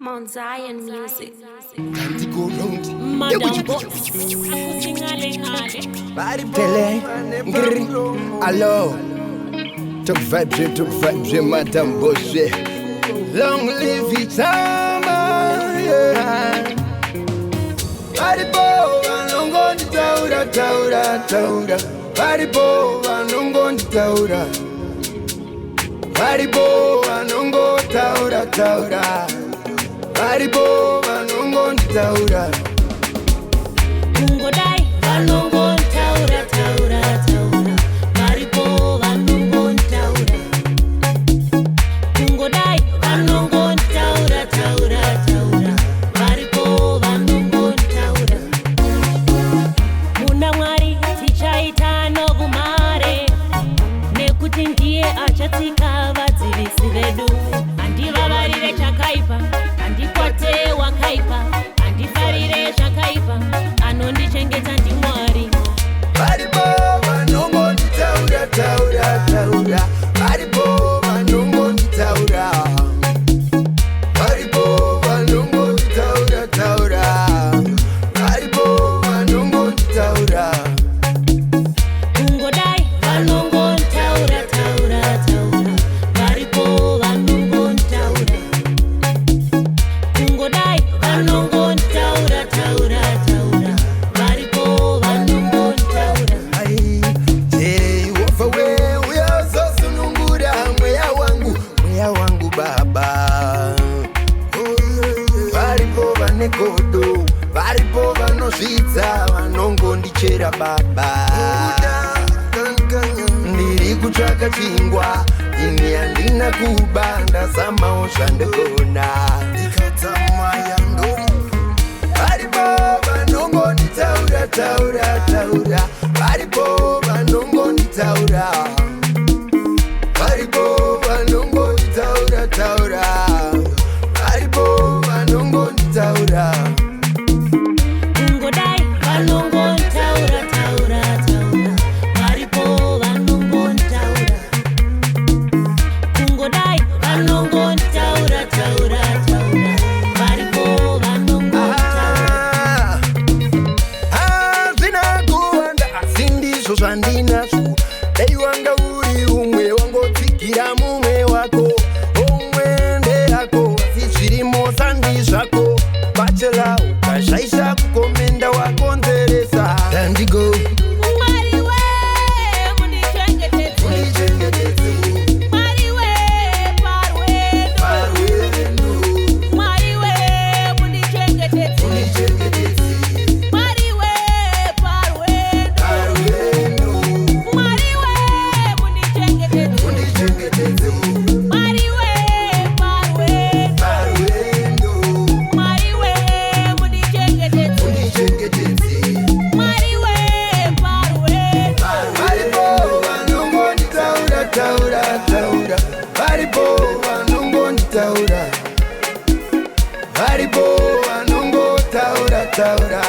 Mount Zion Music. Madam Boss, akusingalengale. Tele, ngri, allo. Top vibe, top vibe, Madam Boss. Long live Itama, yeah. Varipo vanongonditaura, taura, taura. Varipo vanongonditaura. Varipo vanongotaura, taura. Varipo vanongonditaura. Kungodai vanongotaura, taura, taura. Varipo vanongotaura. Kungodai vanongotaura, taura, taura. Varipo vanongotaura. Muna Mwari tichaita novumare, nekuti ndiye achatsika vadzivisi vedu. Handivavarire chakaipa, handikwate wakaipa, handifarire zvakaipa, anondichengeta ndiMwari. Varipo vanongonditaura, taura, taura. Varipo vanongonditaura. Varipo vanongonditaura, taura. Varipo vanongonditaura. Kungodai vanongotaura, taura, taura. Varipo vanongotaura. Kungodai vanongotaura, taura, taura. Varipo vanongotaura. Ai, Jehovha we, uyazosunungura mweya wangu, mweya wangu Baba. Varipo vane godo, varipo vanozvidza, vanongondichera Baba. Ndiri kutsvaka chingwa, ini handina kuba, ndazamawo zvandogona. Varipo vanongonditaura, taura, taura. Varipo vanongonditaura. Varipo vanongonditaura, taura. Varipo vanongonditaura. Kungodai vanongotaura, taura, taura. Varipo vanongotaura. Kungodai vanongotaura, taura, taura. Varipo vanongotaura. Ah, hazvina kuwanda, asi ndizvo zvandinazvo. Dai wanga uri umwe wangotsigira mumwe wako, umwe ndeyako, asi zvirimo sandi zvako. Bachela, ukashaisha kukomenda, wakonzeresa dandigo. Mwari we, mundichengetedze. Undichengetedze. Mwari we, parwendo. Parwendo. Mwari we, mundichengetedze. Undichengetedze. Mwari we, parwendo. Parwendo. Mwari we, mundichengetedze. Undichengetedze. Mwari we, parwendo. Parwendo. Mwari we, mundichengetedze. Undichengetedze. Mwari we, parwendo. Varipo vanongonditaura, taura, taura. Varipo vanongonditaura. Varipo vanongotaura, taura.